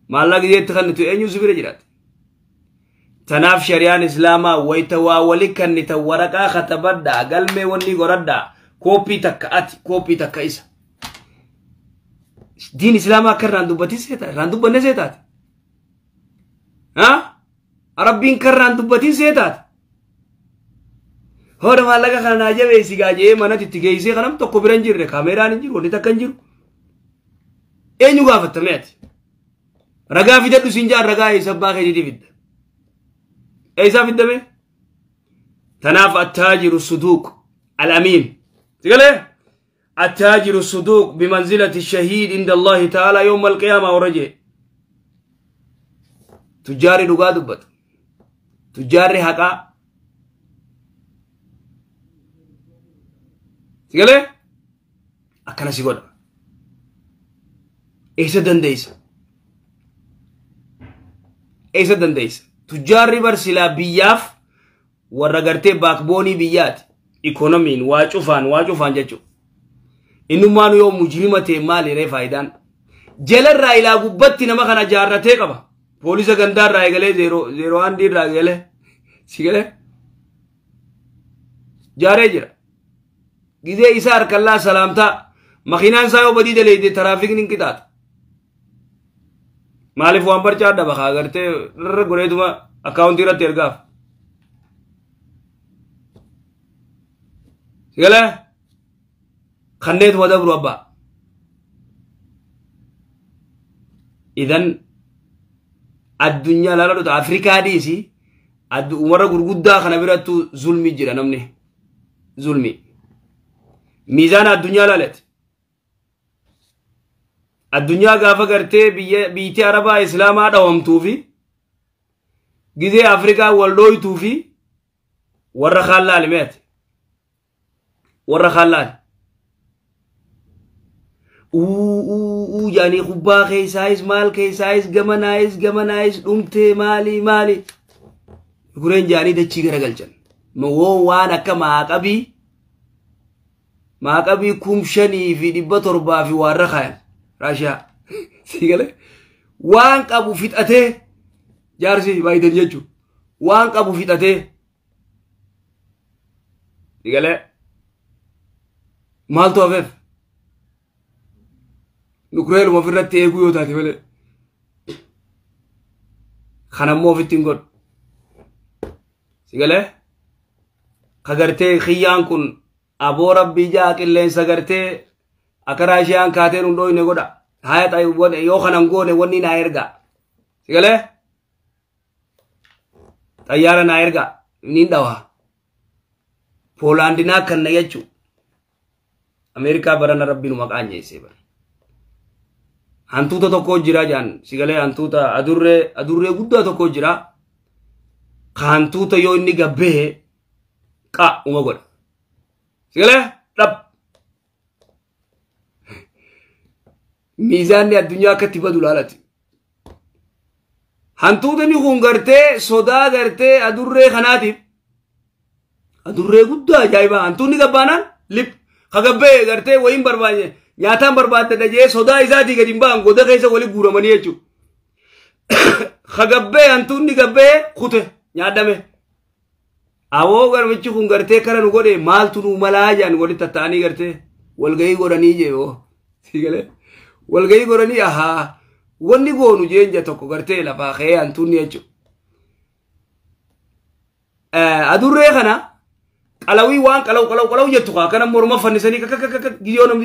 Maallaqa jeetti kannitu eenyu si bira jiraate. Tanaaf shari'aan islaamaa wayita waa wali kannita waraqaa katabadhaa galmee wanni godhadhaa kooppii takka ati kooppii takka isa. Diin islaamaa akka irraan dubbatin seetaate irraan dubbanne seetaate. Rabbiin kan irraan dubbatin seetaate. Hooda maallaqa kana naa jabeessi gaa jedhee manatti itti geessee kanam tokko bira hin jirre kaameeraan hin jiru wanni takka hin jiru. Eenyu gaafatame ati? Ragaa fidadhu siin jaan ragaa eessa abbaa keetiitii fidda? Eessaa fiddame? Tanaaf attaajiru suduuq al-amiin. Si galee? Attaajiru suduuq bimanzilati shahiid inda Allahi ta'ala yawma al-qiyaama warra jee. Tujjaarri dhugaa dubbatu. Tujjaarri haqaa. Si galee? Akkana si godha. Eessa dandeessa? Eessa dandeessa? Tujjaarri bar silaa biyyaaf warra gartee baakboonii biyyaati. Ikonomiin waa cufaan jechuudha. Innummaan yoo mujrima ta'e maali ree faayidaan? Jalarraa ilaa gubbatti nama kana jaarratee qaba. Poolisa gandaarraa eegalee zeeroo handiirraa eegalee si galee jaaree jira. Gizee isaa harkallaa salaamtaa makiinaan isaa yoo badii daleeyde taraafikni hin qixaatu. Maaliif waan barcaa dhaba kaa gartee irra godheetuma akkaawuntii irratti ergaaf. Si galee kanneetuma dabru abbaa. Idan addunyaa laala dhuta Afrikaa dhiisi warra gurguddaa kana birattu zulmi jira namni zulmi. Miizaana addunyaa laalati. Addunyaa gaafa gartee biyyi Arabaa Islaamaa dhawamtuu fi gizee Afrikaa wal dhooytuu fi warra kaan laali meeti. Warra kaan laali. Uu jaanii kubbaa keessaayis maal keessaayis gamanaayis gamanaayis dhumtee maali maali. Gureen jaanii dachii garagalchan. Woo waan akka maaqabii 5700 fi warra kaayan Raashiyaa. Si galee waan qabu fixatee jaarsi Baayiden jechuun waan qabu fixatee si galee maaltu hafeef? Nukureeluma ofirratti eeguu yoo taate malee. Kanammoo ofitti hin godhu. Si galee ka gartee kiyyaan kun aboo rabbii jaa qilleensa gartee akka Raashiyaan kaateen hin dhooyne godha. Haya yoo kanan goone wanni naa ergaa. Si galee xayyaara naa ergaa niin dhawaa. Poolaandinaa kanna jechuu. Ameerikaa barana rabbiin maqaan jeessee bara. Hantuuta tokko jira jaan si galee hantuuta adurree guddaa tokko jira. Ka hantuuta yoo inni gabbee qa uma godha. Si galee dhab. Miizaanni addunyaa akkatti badu laalati. Hantuutni kun gartee sodaa gartee adurree kanaatiif adurree guddaa ajaa'ibaa hantuutni gabbaanaan lip ka gabbee gartee wayiin barbaade nyaataan barbaadde jee sodaa isaatii gadi hin ba'an goda keessa wali guuramanii jechuudha. Ka gabbee hantuutni gabbee kute nyaadame. Awoo garmichi kun gartee kana nu godhe maaltu nu malaa jaan walitti tatta'anii gartee walgahii godhanii jee oo si galee walgahii godhanii ahaa wanni goonu jeen tokko gartee lafaa ka'ee hantuunni jechuudha. Adurree kana qalawii waan qalaw qalaw qalaw jettu kaa kana morma fannisanii kakka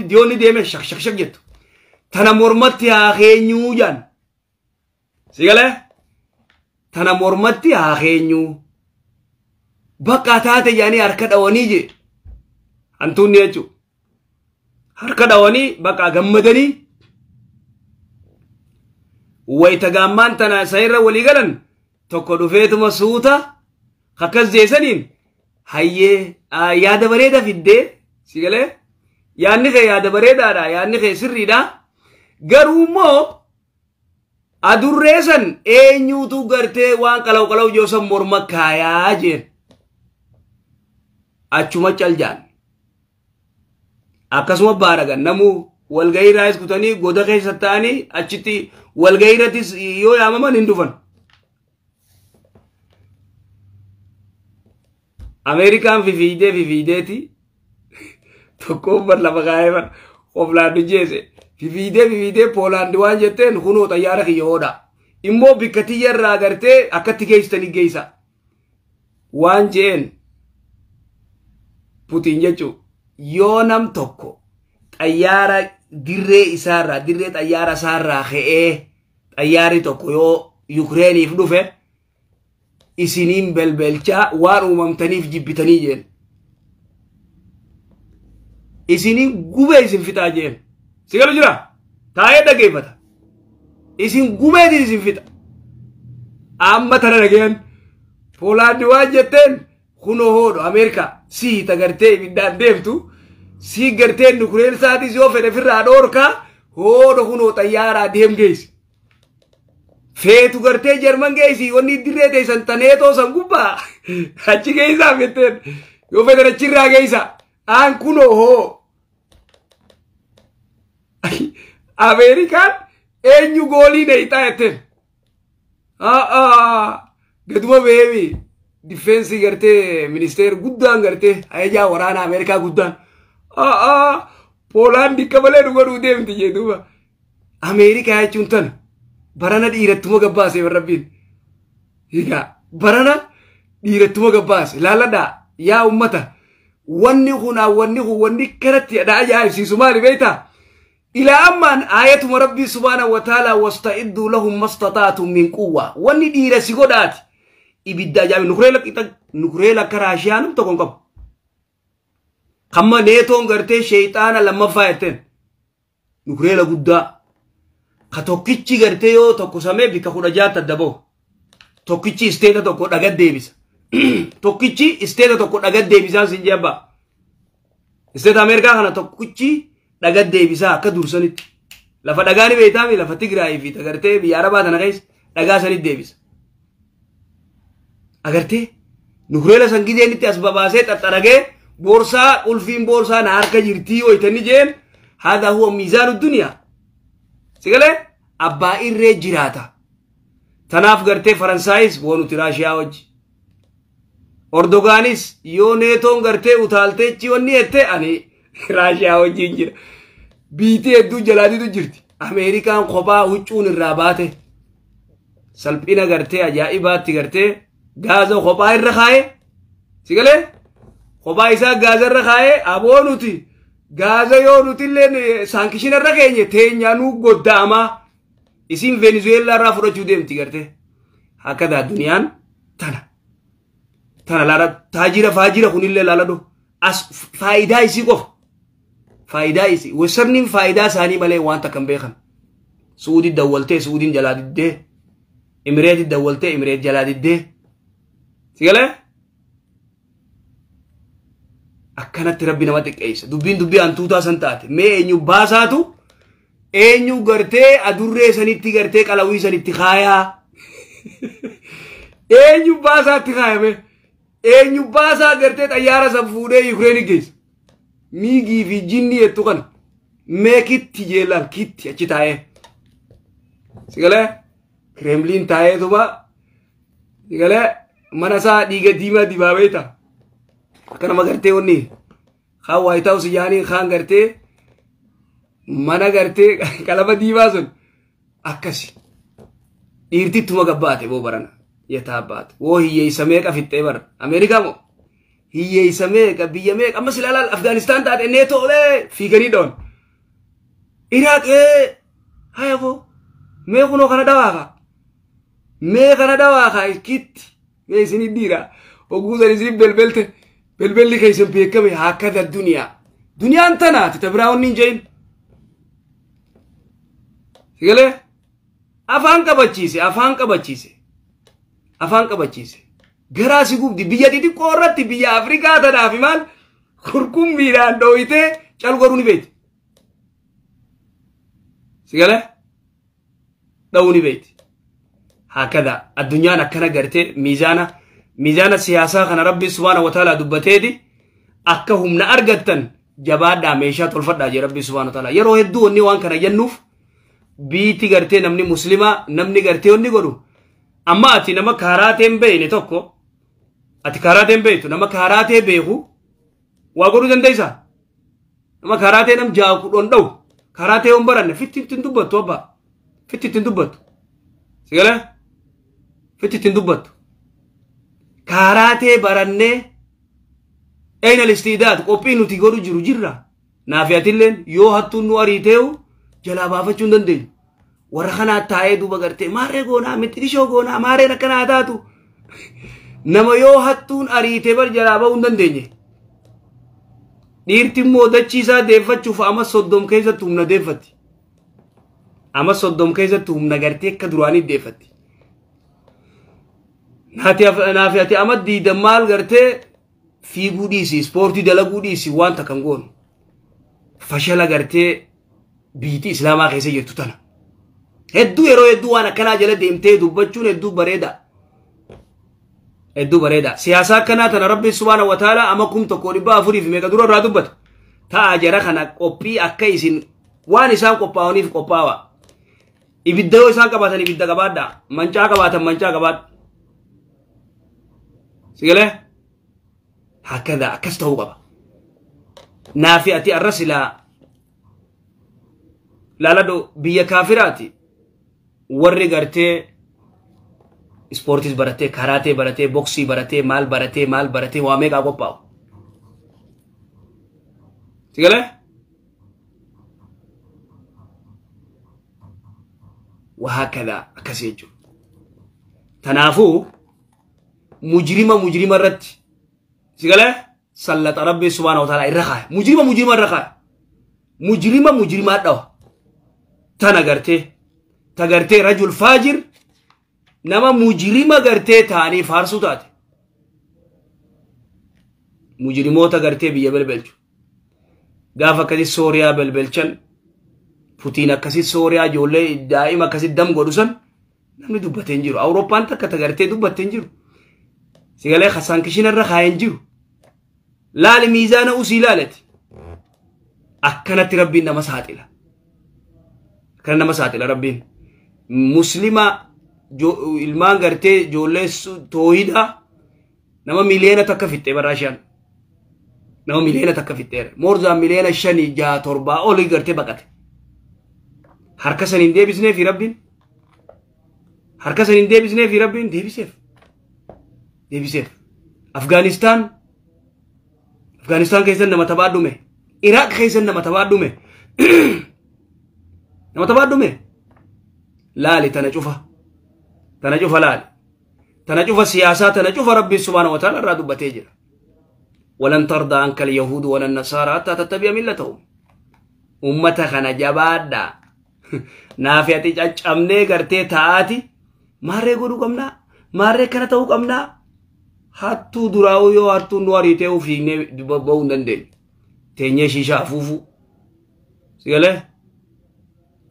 diyoonni deeme shak shak shak jettu. Tana mormatti haa keenyuu jaan. Si galee tana mormatti haa keenyuu. Bakka taate jaanii harka dhawanii jee hantuunni jechuudha. Harka dhawanii bakka gammadanii wayita gaammaan tana isaan walii galan tokko dhufeetuma suuta akkas jeesaniin hayyee yaada bareeda fiddee si galee yaadni kee yaada bareedaadha yaadni kee sirriidha garuu immoo adurree san eenyuutu gartee waan qalaw qalaw joosan morma kaayaa jeen. Achuma cal jaan. Akkasuma baaragan namuu walgahii raayis kutanii goda keessa ta'anii achitti walgahii irrattis yoo yaamaman hin dhufan. Ameerikaan fifiidee fifiideeti tokkoon bar lafa kaa'ee bar Poolaandi jeese fifiidee fifiidee Poolaandi waan jetteen kunoo xayyaara kiyya hoodha. Immoo bikka tiyya irraa gartee akkatti geessitanii geessa. Waan jeen Putin jechuun yoo nam tokko xayyaara dirree isaarraa dirree xayyaara isaarraa ka'ee xayyaarri tokko yoo Yukireeniif dhufe isiniin belbelchaa waan uumamtaniif jibbitanii jeen. Isiniin gubee isin fixaa jeen. Si galu jira? Taa'ee dhageeffata. Isin gubeetiin isin fixa. Amma tana dhageen Poolaandi waan jetteen kunoo hoodho Ameerikaa sii tagartee ibiddaan deemtu sii gartee nukureen isaatis yoo fedhe ofirraa dhoorkaa hoodho kunoo xayyaaraa deem geessi. Feetu gartee Jarman geessi wanni dirree teessan taneetoo san gubbaa achi geessaa jetteen yoo fedhan achirraa geessa aan kunoo hoo. Ameerikaan eenyu goolii neeyxaa jetteen. Gaduma beemi difeensi gartee ministeer guddaan gartee ajajaa waraana Ameerikaa guddaan. Poolaandi akka malee nu godhuu deemti jee duuba. Ameerikaa jechuun tana barana dhiirattuma gabbaase rabbiin. Egaa barana dhiirattuma gabbaase laaladhaa yaa ummata wanni kun wanni kun wanni kanatti dha ajaa'ibsiisu maali beektaa? Ilaa ammaan aayatuma rabbii subhaanahu wa ta'ala wasta'idduu lahum mastata'tum min quwwa wanni dhiira si godhaati ibidda ajaa'iba nukureela akka Raashiyaa nam tokko hin qabu. Kamma neetoon gartee sheexaana lammaffaa jetteen nukureela guddaa ka tokkichi gartee yoo tokko samee bikka 16 adda bahu tokkichi isteeta tokko dhagaa deebisa. Tokkichi isteeta tokko dhagaa deebisaa sin jebba. Isteeta Ameerikaa kana tokkichi dhagaa deebisaa akka dursanitti. Lafa dhagaa ni beektaami lafa Tigraay fi gartee biyya Arabaa tana keessa dhagaa sanitti deebisa. Agartee nukureela san gizeen itti as babaasee xaxxaragee boorsaa ulfiin boorsaa na harka jirtii hoytanii jeen haadha huwa miizaanu duniyaa. Sigalee abbaa irree jiraata. Tanaaf gartee Faransaayis boonuti Raashiyaa wajji. Ordogaanis yoo neetoon gartee utaalteechi wanni jette ani Raashiyaa wajjin jira. Biitii hedduu jalaatitu jirti. Ameerikaan kophaa huccuun irraa baate. Salphina gartee ajaa'ibaatti gartee gaaza kophaa irra kaa'ee. Sigalee kophaa isaa gaaza irra kaa'ee aboo nuti gaaza yoo nuti illee saankishina irra keenye teenyaanuu godda'amaa. Isin Venezuelaa irraa fudhachuu deemti gartee. Hakkadaa duniyaan tana. Tana laala taajira faajira kunillee laala dho. As faayidaa isii qofa. Faayidaa isii. Wesarniin faayidaa isaanii malee waan takka hin beekan. Suudii dawwaltee Suudiin jalaa diddee. Imireetii dawwaltee Imireet jalaa diddee. Sigalee? Akkanatti rabbi nama xiqqeessa. Dubbiin dubbii hantuutaa san taate. Mee eenyu baasaatu eenyu gartee adurree sanitti gartee qalawii sanitti kaayaa. Eenyu baasaatti kaayame. Eenyu baasaa gartee xayyaara san fuudhee Yukireeni geessa. Miigii fi jinni jettu kana mee kitti jeelaan kitti achi taa'ee. Sigalee Kireemliin taa'eetuma sigalee mana isaa dhiiga diimaa dibaabee ta'a. Akka nama gartee wanni kaan Waayit Haawus yaanii kaan gartee mana gartee qalama diimaa sun akkasi. Dhiirtittuma gabbaate boo barana yataa baate. Woo hiyyeessa meeqa fixxee bara Ameerikaa moo hiyyeessa meeqa biyya meeqa ammas ilaalaa Afgaanistaan taate neetoo fiiganii dhoon. Iraaq haya boo mee kunoo kana dhawaaka mee kana dhawaaka kitti mee isinii dhiira ogguusan isinii belbelte belbelli keessan beekame hakkada duniyaa. Duniyaan tanaati ta biraa wanni hin jedhin. Sigalee afaan qabachiise afaan qabachiise afaan qabachiise garaa si gubdi biyya xixiqqoo irratti biyya Afrikaa tanaaf maal kurkummiidhaan dhooyitee calgodhuu ni beekti. Sigalee dha'uu ni beekti. Hakkada addunyaan akkana gartee miizaana siyaasaa kana rabbi subhaana wa ta'ala dubbateeti akka humna argattan jabaadhaa meeshaa tolfadhaa jee rabbi subhaana wa ta'ala. Yeroo hedduu wanni waan kana jennuuf biitti gartee namni muslimaa namni gartee wanni godhu amma ati nama kaaraatee hin beekne tokko ati kaaraatee hin beektu nama kaaraatee beeku waa godhuu dandeessaa? Nama kaaraatee nam jaaku dhon dha'u kaaraatee hin baranne fitti ittiin dubbattu abbaa fitti ittiin dubbattu sigalee fitti ittiin dubbattu kaaraatee barannee eeyna listiidaat qophii nuti godhu jiru jirra naafi atilleen yoo hattuun nu ariiteewu jalaa baafachuu hin dandeenyu. Warra kanaa taa'ee duuba gartee maarree goonaa mixixishoo goonaa maarreen akkanaa taatu nama yoo hattuun ariitee bar jalaa ba'uu hin dandeenye. Dhiirti immoo dachii isaa deeffachuuf amma 30 keessatti humna deeffatti. Amma 30 keessatti humna gartee akka duraanii deeffatti. Naafi ati amma diida maal gartee fiiguu dhiisi ispoortii dalaguu dhiisi waan takka hin goonu. Fashala gartee biitii islaamaa keessa jirtu tana. Hedduu yeroo hedduu waan akkanaa jala deemtee dubbachuun hedduu bareeda. Hedduu bareeda. Siyaasa akkanaa tana rabbi subhaana wa ta'ala amma 1400 fi meeqa dura irraa dubbata. Ta'a jara kana qophii akka isin Waan isaan qophaa'aniif qophaawa. Ibidda yoo isaan qabaatan ibidda qabaadha. Mancaa qabaatan mancaa qabaadha. Sigalee? Hakada akkas ta'uu qaba. Naafi ati arra silaa laaladhu biyya kaafiraati warri gartee ispoortiis baratee, karaatee baratee, boksii baratee, maal baratee, maal baratee waa meeqaa qophaa'u. Sigalee? وهكذا akkasii jechuudha. Tanaafuu mujrima mujrima irratti sigalee sallata Rabbi subhaanahu wa ta'ala irra kaaya. Mujrima mujrima irra kaaya. Mujrima mujrimaa dhawa. Tana gartee ta gartee rajul faajir nama mujrima gartee ta'anii faarsuu taate. Mujrimoota gartee biyya belbelchu. Gaafa akkasii Sooriyaa belbelchan, Putiin akkasii Sooriyaa ijoollee daa'ima akkasii dam godhu san namni dubbatee hin jiru. Awurooppaan takka ta gartee dubbattee hin jiru. Sigalee saankishina irra kaayee hin jiru. Laali miizaana usii laalati. Akkanatti Rabbiin nama saaxila. Akkana nama saaxila Rabbiin. Muslima ilmaan gartee ijoollee toohidaa nama miliyoona takka fixxee Raashiyaan. Nama miliyoona takka fixxeera. Moorzaan miliyoona 5, 6, 7 olii gartee baqate. Harka san hin deebisnee fi Rabbiin. Harka san hin deebisnee fi Rabbiin deebiseef. Deebiseef. Afgaanistaan keessan nama taphaa dhume. Iraaq keessan nama taphaa dhume. Nama taphaa dhume. Laali tana cufa. Tana cufa laali. Tana cufa siyaasaa tana cufa Rabbiin subhaanahu wa ta'ala irraa dubbatee jira. ولن ترضى عنك اليهود ولا النصارى حتى تتبع ملتهم. أمتا kana jabaadha. Naafi ati caccabnee gartee taa'aati maarree godhuu qabnaa, maarree kana ta'uu qabnaa. Hattuu duraa'uu yoo hattuun nu ariitee fiignee ba'uu hin dandeenyu. Teenyee shiishaa afuufuu. Sigalee?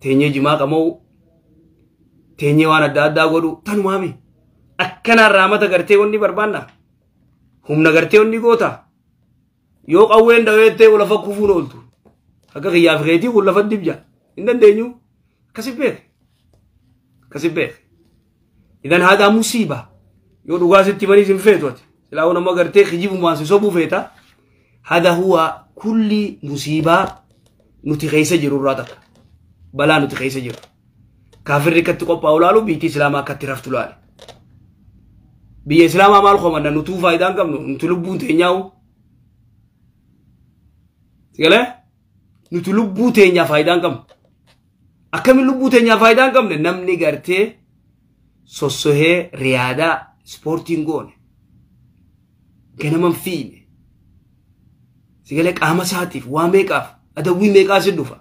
Teenyee jimaa qama'uu. Teenyee waan adda addaa godhuu. Tanumaami. Akkanaan raamata gartee wanni barbaanna. Humna gartee wanni goota. Yoo qawween dhaweettee lafa kufuun ooltu. Akka kiyyaaf keetii kun lafa dibja. Hin dandeenyu. Akkasi beek. Akkasi beek. Idan haadaa musiiba. Yoo dhugaa sitti himanii hin feetu ati. Silaa nama gartee kijibumaan si sobuu feeta. Hada huwa kulli musiibaa nuti keessa jiru irraa takka. Balaa nuti keessa jiru. Kaafirri akkatti qophaa'u laalu biyyi Islaamaa akkatti raftu laale. Biyya Islaamaa maal qomanna nutuu faayidaa hin qabnu nuti lubbuun teenyaa'u. Sigalee? Nuti lubbuu teenyaa faayidaa hin qabnu. Akkamiin lubbuu teenyaa faayidaa hin qabne namni gartee sossohee riyaadaa ispoortiin goone. Ganaman fiine. Sigalee qaama isaatiif waa meeqaaf adawwii meeqaa si dhufa.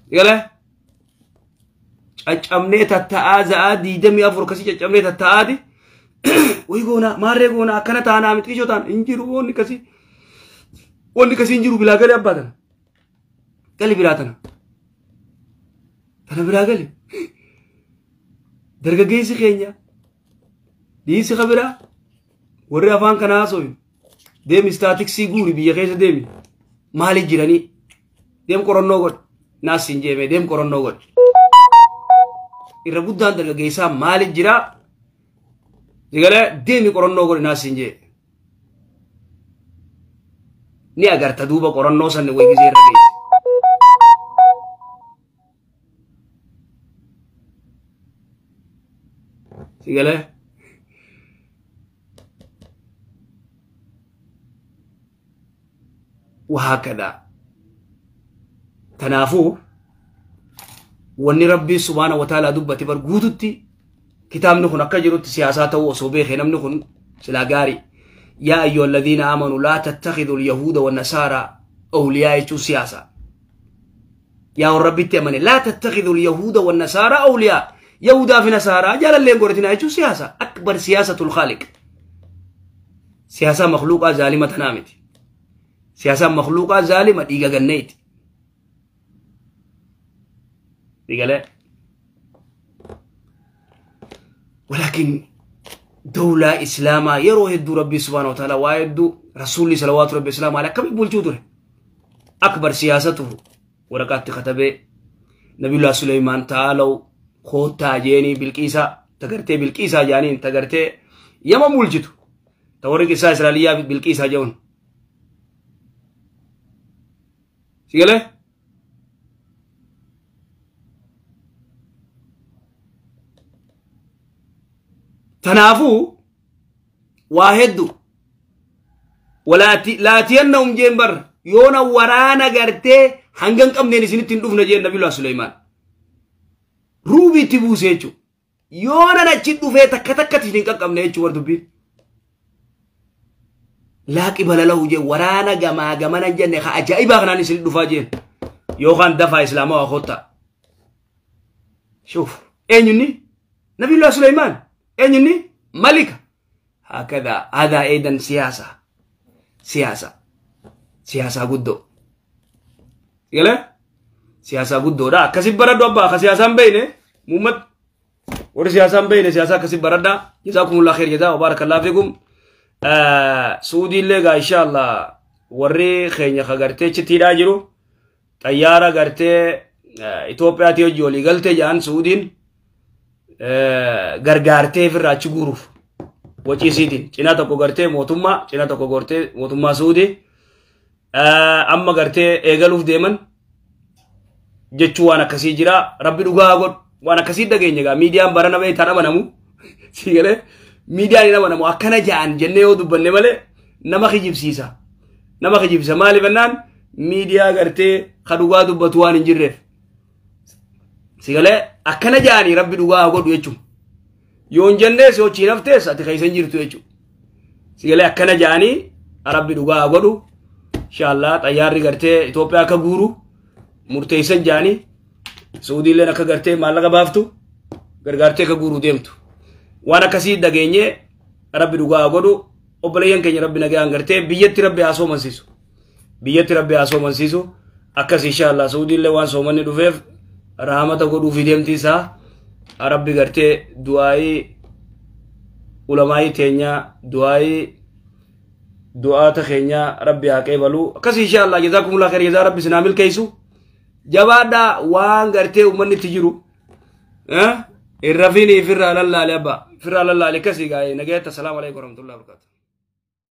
Sigalee? Caccabnee tatta'aa za'aa 24 akkasii caccabnee tatta'aati. Wayi goonaa maarree goonaa akkana taanaa mixqiishoo taan hin jiru wanni akkasii. Wanni akkasii hin jiru bilaa gali abbaa tana. Gali biraa tana. Tana biraa gali. Dargaggeessi keenya dhiisi kabiraa warri afaan kanaa haasa'u deemi istaatiksii guuri biyya keessa deemi maaliif jiranii deem qorannoo godhi naas hin jeemee deem qorannoo godhi. Irra guddaan dargaggeessaa maaliif jiraa sigalee deemi qorannoo godhi naas hin jee. Ni agarta duuba qorannoo sanni wayi gisee irra geesse. Sigalee. وهكذا تنافو واني ربي سبحانه وتعالى دبتي برغوتتي كتاب نخن اكجرت سياساته وصوبيخ نخن سلاغاري يا ايها الذين امنوا لا تتخذوا اليهود والنصارى اولياء سياسه يا ربي تامن لا تتخذوا اليهود والنصارى اولياء يهودا في نصارى جال اللي غورتنا سياسه اكبر سياسه الخالق سياسه مخلوقه ظالمه نامت سياسة مخلوقة ظالمة ديغا غنيت ديغا لا ولكن دولة إسلاما يرو هدو ربي سبحانه وتعالى وايدو رسولي صلوات ربي السلام عليه كم يقول جودره أكبر سياسته Waraqaatti katabee Nabiyullah Suleymaan taalaw koottaa jeeni Bilqiisaa tagartee Bilqiisaa jaaniin tagartee Yaman bulchitu ta warri qissaa Israa'eliyaa Bilqiisaa jedhuun. Sigalee? Tanaafuu waa hedduu laatiyannahum jeen bar yoona waraana gartee hanga hin qabneen isinitti hin dhufne jeen Nabiyullah Suleymaan. Ruubii itti buuse jechuudha. Yoona achi dhufee takka takkatti isin hin qaqqabne jechuudha war dubbiin. Laa qibala lahu jeen waraana gamaa gamana hin jenne ka ajaa'ibaa kanaan isin dhufaa jeen. Yookaan dafaa islaamaa waa kottaa. Shuuf eenyunni Nabiyullah Suleymaan eenyunni malika. Hakada hadaa eedan siyaasa. Siyaasa. Siyaasaa guddoo. Galee? Siyaasaa guddoodha. Akkasi baradhu abbaa akka siyaasaan beeyne muummat warri siyaasaan beeyne siyaasaa akkasi baradha. Jazaakumullah khair jazaa wa barakallahu fiikum. Suudiillee gaa inshallah warri keenya ka gartee chittiidhaa jiru xayyaara gartee Itoophiyaatii hojii walii galtee jedhan Suudiin gargaartee ofirraa achi guuruuf wacii isiitiin cinaa tokko gartee mootummaa cinaa tokko gartee mootummaa Suudii amma gartee eegaluuf deeman jechuu waan akkasii jira. Rabbi dhugaa godhu waan akkasii dhageenya gaa miidiyaan barana ba'ee taan amanamu si galee miidiyaan hin amanamu akkana ja'an jennee yoo dubbanne malee nama kijibsiisa nama kijibsiisa maaliif jennaan miidiyaa gartee ka dhugaa dubbatu waan hin jirreef si galee akkana ja'anii rabbi dhugaa godhu jechuun yoo hin jennees yoo achiin haftees ati keessa hin jirtu jechuudha si galee akkana ja'anii rabbi dhugaa godhu inshallah xayyaarri gartee Itoophiyaa akka guuru murteessan ja'anii Suudiilleen akka gartee maallaqa baaftu gargaartee akka guuru deemtu waan akkasii dhageenye rabbi dhugaa godhu obboleeyyan keenya rabbi nagaan gartee biyyatti rabbi haa soomansiisu biyyatti rabbi haa soomansiisu akkas inshallah Suudiillee waan soomanni dhufeef rahmata godhuufi deemti isaa rabbi gartee du'aayii ulamaayii teenyaa du'aayii du'aata keenyaa rabbi haa qeebalu akkas inshallah jazaakumullah khair jazaa rabbi sinaa milkeessu jabaadhaa waan gartee uummanni itti jiru irra fiinii firraa lallaale abbaa firraa lallaale akkasii gaa'ee nagayatta. Assalaamu alaikum warahmatullahi wabarakatuh.